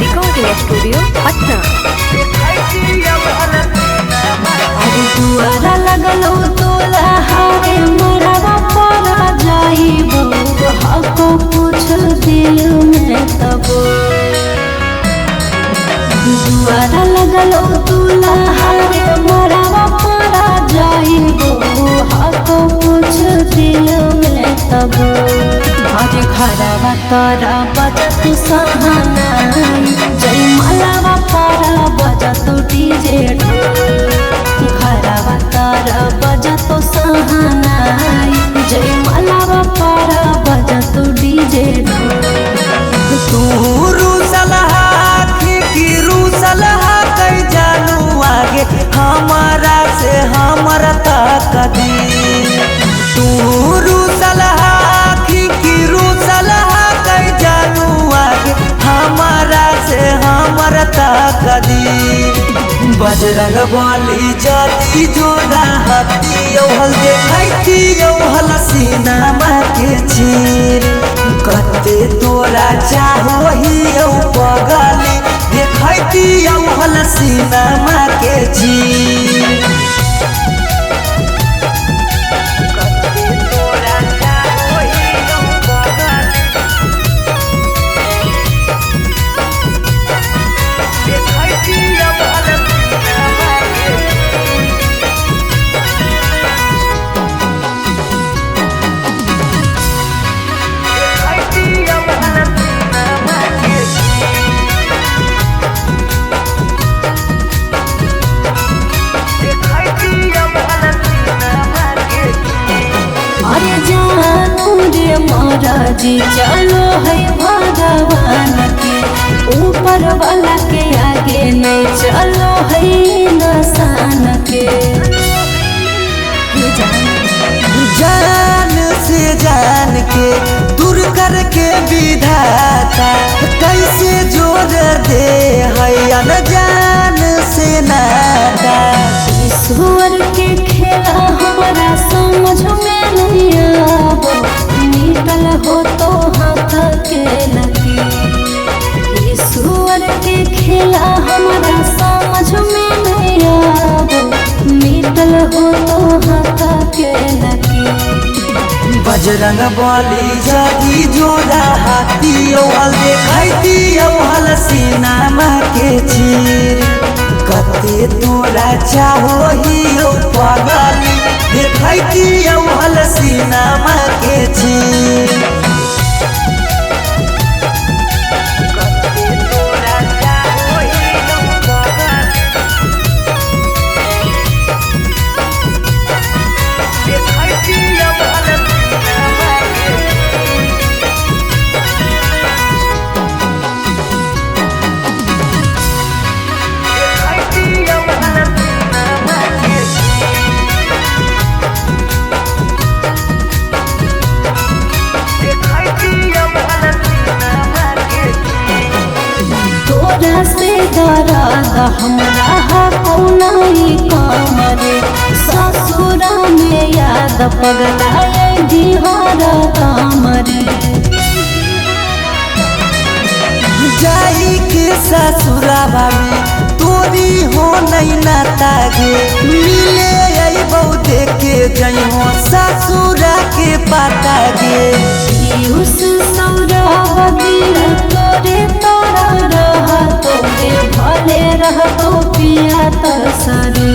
Recording Studio, Patna. अरे दुआरा लगलो तोला हारे मरवा पर जाइबो हको कुछ दिल में तब। दुआरा लगलो तोला हारे मरवा पर जाइबो हको कुछ दिल में तब। अरे घरवा तोरा बजत सहानाई जय मलावा पारा बजत डीजे घरवा तारा बजत सहानाई जय मलावा पारा बजत डीजे। तू रूसलहा की रूसलहा कई जानू आगे हमारा से हमरा तक दी। तू रूसलहा की रूसलहा कई जानू आगे हमारा से हमरा तक दी। बजरंग बली जाती जोड़ा हती औहल देखती औहल सीनामा के चीर। कते तोरा चाहो ही औ पगली देखती औहल सीनामा के चीर। कते तोरा चाहो ही औ पगली देखती औहल सीनामा के अरे जानू रे महाराजी चलो है भगवान के ऊपर वाला के आगे नहीं चलो है नसान के। जान से जान के दूर करके विधाता कैसे जोड़ दे है अनजान से नाता। ईश्वर के खेला हमारा समझ में नहीं आबो निकल हो तो हाथ के लकीर। ईश्वर के खेला हमारा समझ में नहीं आबो निकल हो तो हाथ के लकीर। बजरंग बली जाती जोड़ा हाथी औहल देखती औहल सीनामा के चीर। कते तोरा चाहो ही औ पगली देखती औहल सीनामा के चीर। कते तोरा चाहो ही औ पगली देखती औहल सीनामा के तोरा से दर्द हमरा कौनाई कमरे ससुरा में याद पगलाए बिहार कमरे। जाई के ससुरावा में तोरी हो नहीं नाता गे मिले आई बहुते के जई हो ससुरा के पाता गे। पीयूष सौरभ दिल तोरे तोरा रह तोरे भले रहतो पिया तसरे।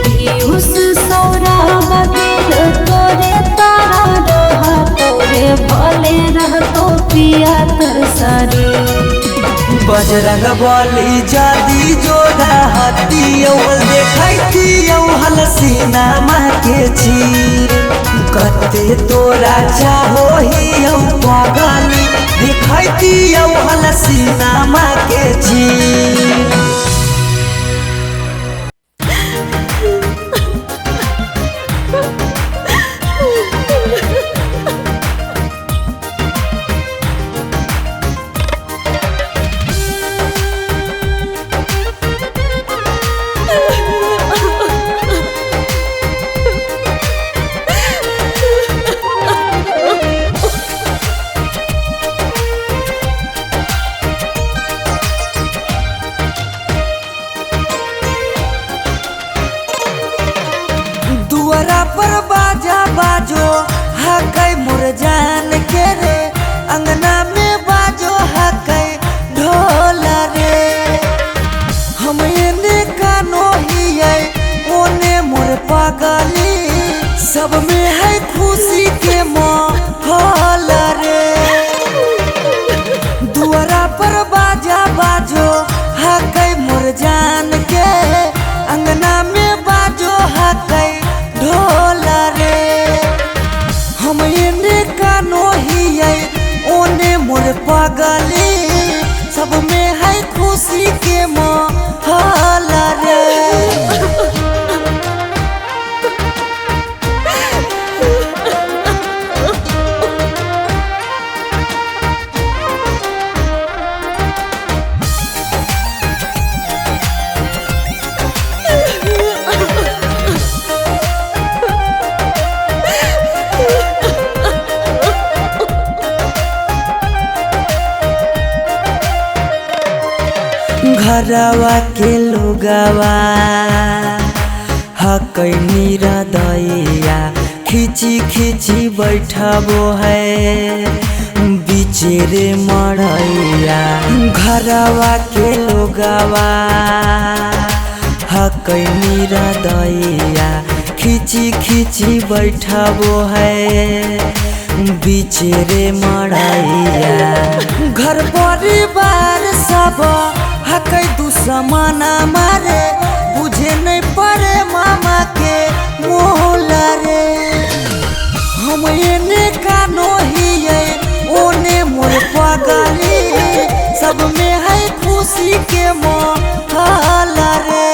पीयूष सौरभ दिल तोरे तोरा रह तोरे भले रहतो पिया तसरे। बजरंग बली जादी जोड़ा हाथी औहल देखती औहल सीनामा के चीर। कते तोरा चाहो ही औ पगली देखती औहल सीनामा के चीर। Thank मोर पगली, सब में है खुशी के माहौल रे। घरवा के लोगवा हकै निरदैया, खिची खिची बैठबो है बिचेरे मरैया। घरवा के लोगवा हकै निरदैया, खिची खिची बैठबो है बिचेरे मरैया। घर परिवार सब हकै दुश्मन मारे, बुझे नहीं पड़े मामा के मोहला रे। हम एने कानो हियै ओने मोर पगली, सब में है खुशी के माहौल रे।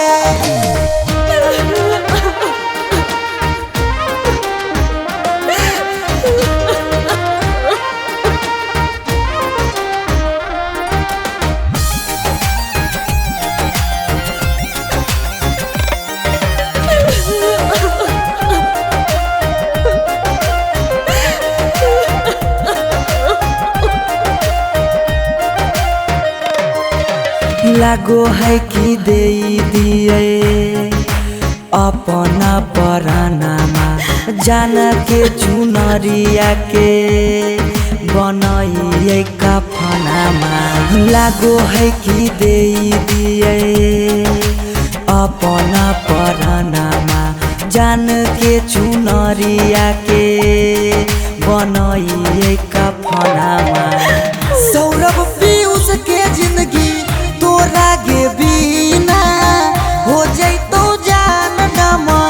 लागो है कि दे दिए अपना परानामा, जान के चुनरिया के बनाइए कफनामा। लागो है कि दे दिए अपना परानामा, जान के चुनरिया के बनाइए कफनामा। सौरभ पीयूष के जिंदगी तोरा गे बिना हो जैतो जान नमा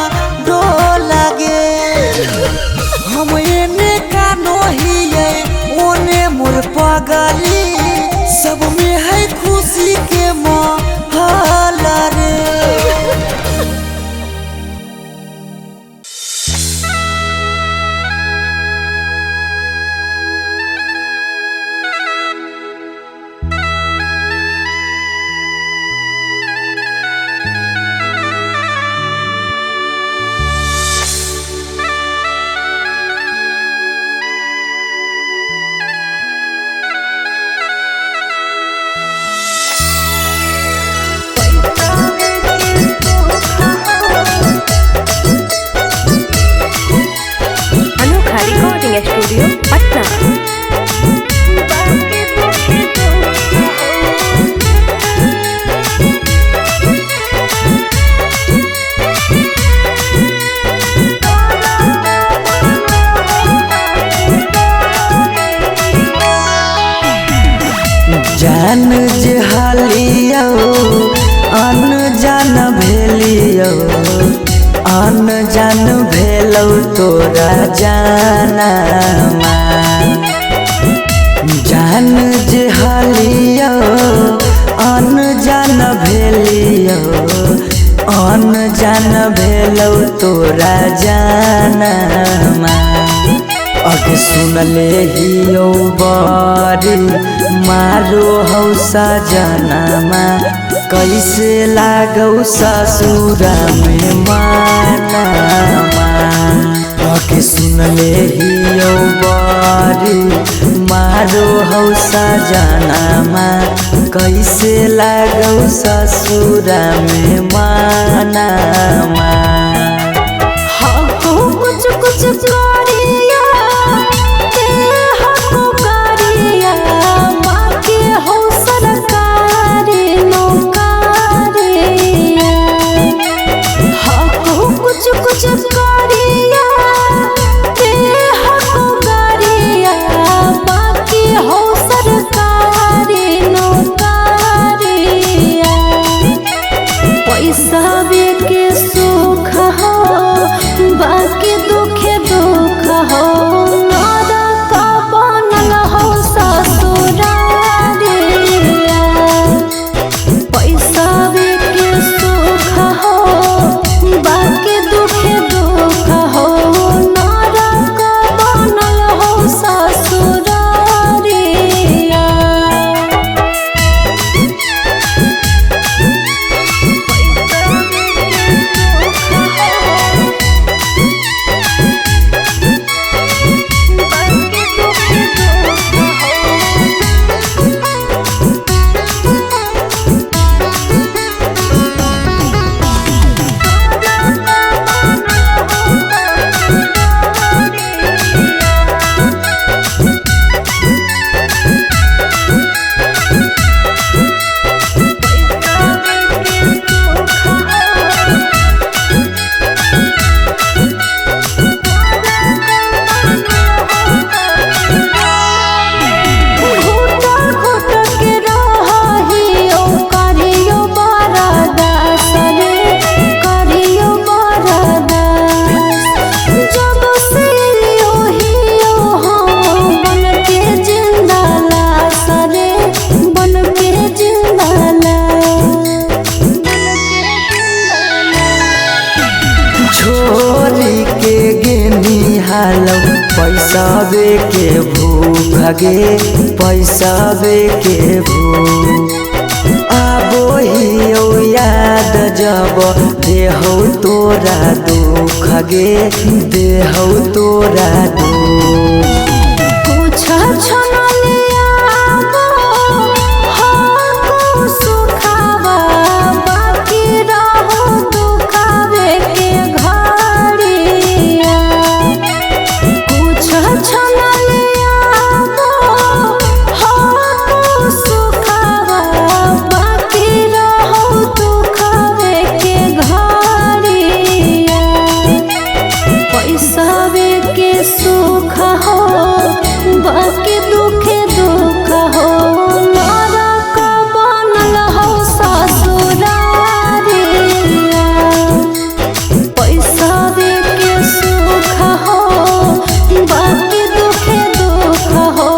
डोला गे। हम एने कानो हियै ओने मोर पगली, सब में है खुशी के माहौल रे। अनोखा रिकॉर्डिंग स्टूडियो पटना। जान जे हालियो अनजान भेलियो, अनजान भेलौ तोरा जानामा। जान जे हालियो अनजान भेलियो, अनजान भेलौ तोरा जानामा। अग सुनले हियो बड़ी मारो हौ सजनामा, कैसे लागौ ससुरा में मानामा। अग सुनले हियो बड़ी मारो हौ सजनामा, कैसे लागौ ससुरा में मानामा। कुछ कुछ करिया करिया माँ के हो सरकारी नौकरिया। हाँ कुछ कुछ करिया करिया माँ के हो सरकारी नौकरिया। पैसा के सुख गे पैसावे के भूख। आबो हियौ याद जब देहौ तोरा दुख गे देहौ तोरा दुख। कुछ सुखावा बाकी रहो दुखावे के घड़िया। कुछ सुखावा बाकी रहो दुखावे के घड़िया। पैसावे के सुख हो बाकी दुखे दुख हो। नरक बनल हो ससुरारिया। पैसावे के सुख हो बाकी दुखे दुख हो।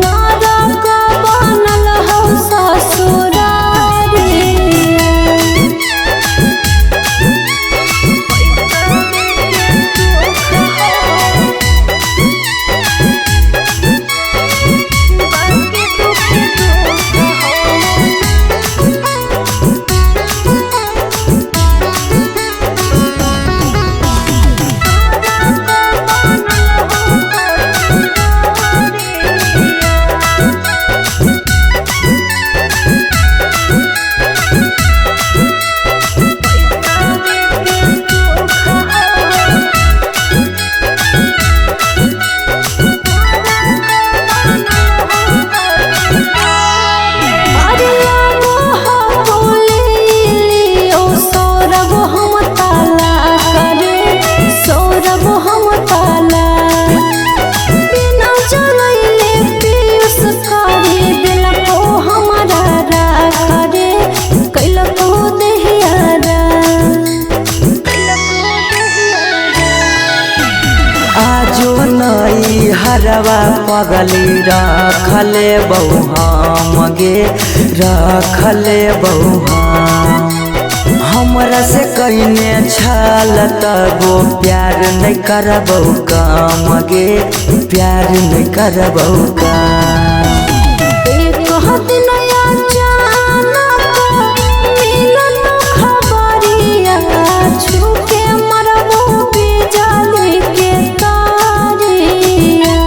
नरक बनल हो ससुरारिया। अरे सौरभ हम ताला करे सौरभ हम ताला। बिना चलैले पीयूष करे दिलको हमारा राख रे कैलको देहियारा। आजो नई हरवा पगली रखले बहु हम गे रखले बहु हम। हमरा से कइने छल तबो प्यार नहीं करबौ काम गे प्यार नहीं करबौ काम। एक दिन अचानक मिलल खबरिया छूके मरबो बिजली के तारिया।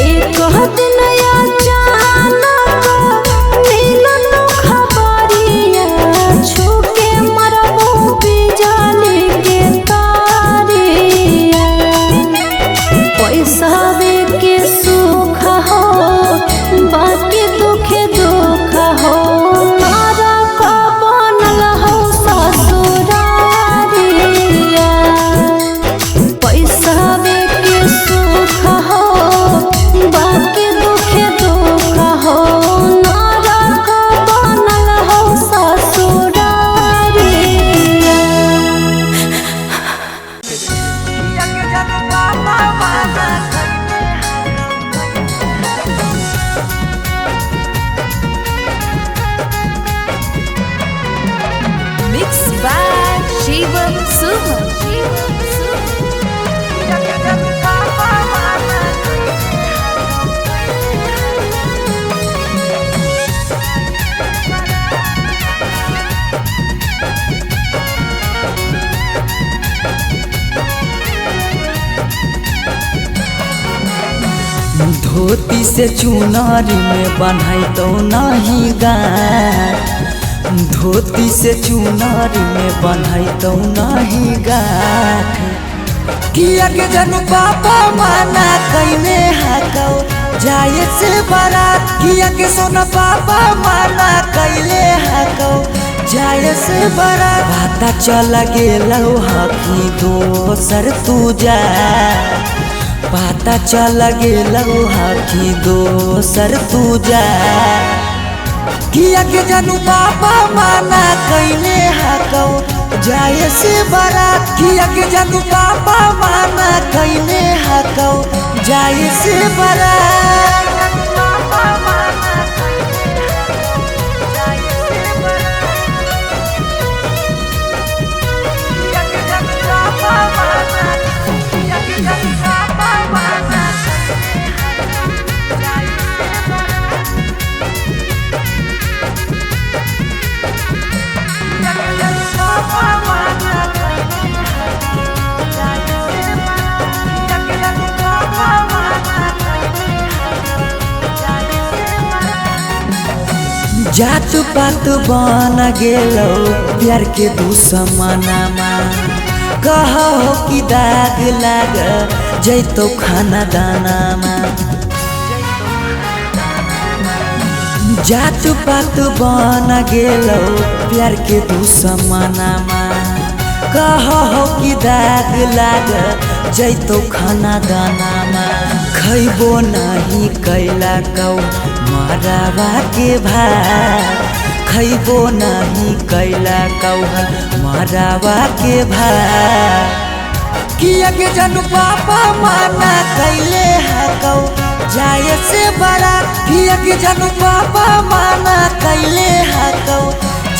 एक दिन अचानक मिलल खबरिया छूके मरबो बिजली के तारिया। पैसावे के सुख हो बाकी दुखे दुख हो। नरक बनल हो ससुरारिया। पैसावे के सुख हो बाकी दुखे दुख हो। नरक बनल हो ससुरारिया। Mix by Shivam Suman. धोती से चुनरी में बन्हई तो नहीं गाँठ। धोती से चुनरी में बन्हई तो नहीं गाँठ। किया के जनु पापा माना कइने हाकौ जाए से बारात। किया के सोना पापा माना कइले हाकौ जाए से बारात। पता चल गेलौ हकी दोसर तू जा। पता चल गेलौ हकी दोसर तू जा। किया के जानू पापा माना कइले हाकौ जाए से बारात। किया के जानू पापा माना कइले हाकौ जाए से बारात। जात पात बन गेलो प्यार के दुश्मनामा। कहो कि दाग लाग जैतो खाना दानामा। जात पात बन गेलो प्यार के दुश्मनामा। कहो कि दाग लाग जैतो खाना दानामा। खैबो नाही कैला कौ मरावा के भात। खैबो नाही कैला कौ मरावा के भात। किया के जनु पापा माना कैले हकौ जाए से बड़ा। किया के जनु पापा माना कैले हकौ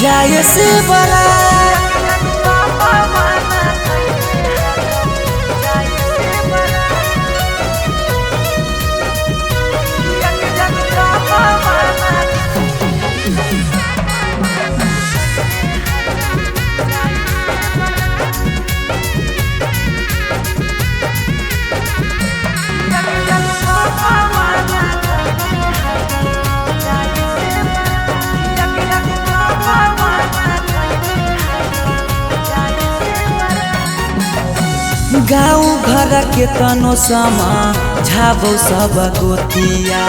जाए से बड़ा। गाँव घर के तनो समा झाबो सब गोतिया।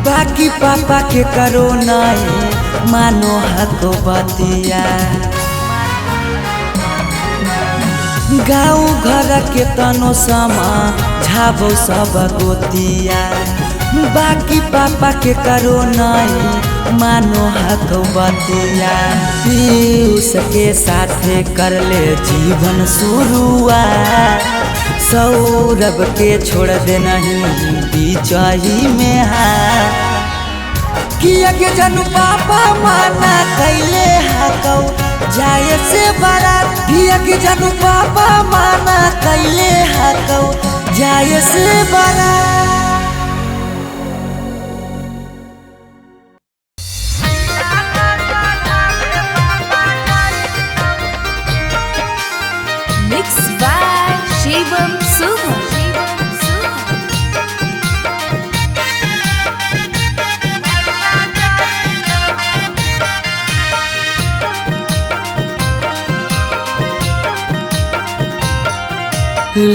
बाकी पापा के करो नहीं मानो हको बतिया। गाँव घर के तनो समा झाबो सब गोतिया। बाकी पापा के करो नहीं मानो हको बतिया। पीयूष के साथे कर ले जीवन शुरुआत। सौरभ के छोड़ दे नहीं बीचही में हाथ। किया के जनु पापा माना कैले हकौ जाए से बारात। किया के जनु पापा माना कैले हकौ जाए से बारात। Mix by Shivam Suman.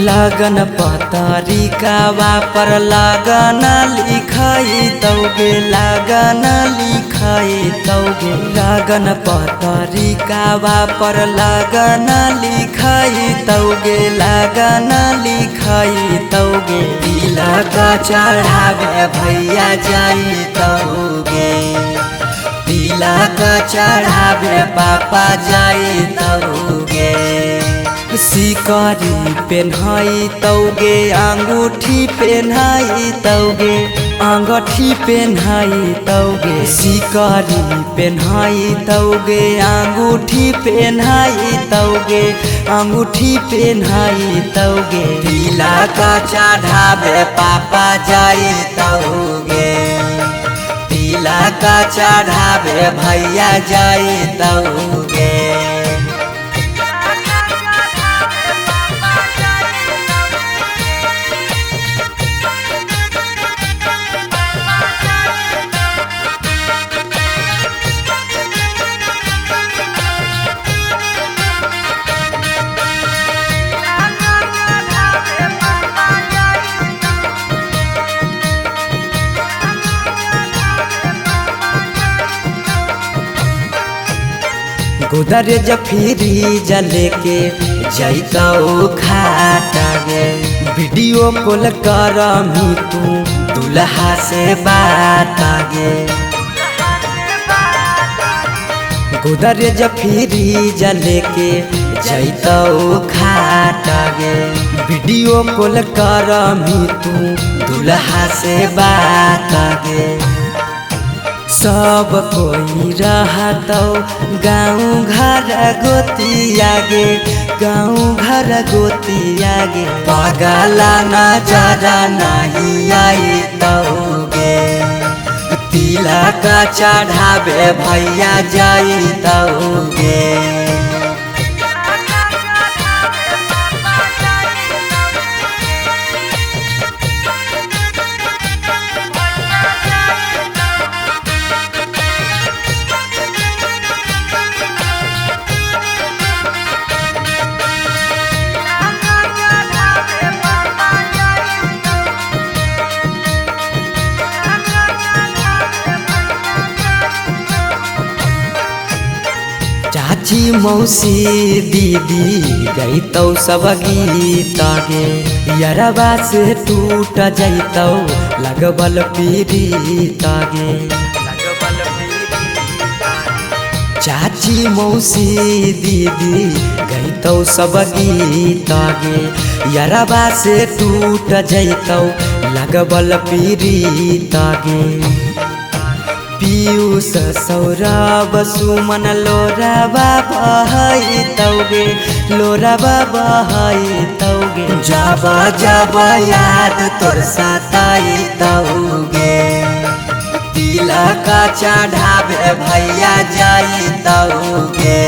लगन पतरिकावा पर लगन लिखाई तौगे। लगन लिखाई तौगे। लगन पतरिकावा पर लगन लिखाई तौगे। लगन लिखाई तौगे। तिलक चढ़ावे भैया जाई तौगे। तिलक चढ़ावे पापा जाई तौगे। सिकरी पेन्हाई तौगे। अंगूठी पेन्हाई तौगे। अंगूठी पेन्हाई तौगे। सिकरी पेन्हाई तौगे। अंगूठी पेन्हाई तौगे। अंगूठी पेन्हाई तौगे। तिलक चढ़ावे पापा जाई तौगे। तिलक चढ़ावे भैया जाई तौगे। गोदरेज फ्रीज लेके जैतौ खाटा गे। वीडियो कॉल करमी तू दुल्हा से बात गे। गोदरेज फ्रीज लेके जैतौ खाटा गे। वीडियो कॉल करमी तू दुल्हा से बात गे। सब कोई रहतौ गाँव घर गोतिया गे। गाँव घर गोतिया गे। पगला नजर नहीं आई तौगे। तिलक चढ़ावे भैया जाई तौगे। चाची मौसी दीदी गईतौ सब गीत गे, यरबा से टूट जैतौ लगबल पीरीत गे। चाची मौसी दीदी गईतौ सब गीत गे, यरबा से टूट जैतौ लगबल पीरीत गे। पीयूष सौरभ सुमन लोराबा बहैतौगे, लोराबा बहैतौगे। जब जब याद तोर सताइतौगे, तिलक चढ़ाबे भैया जाइतौगे।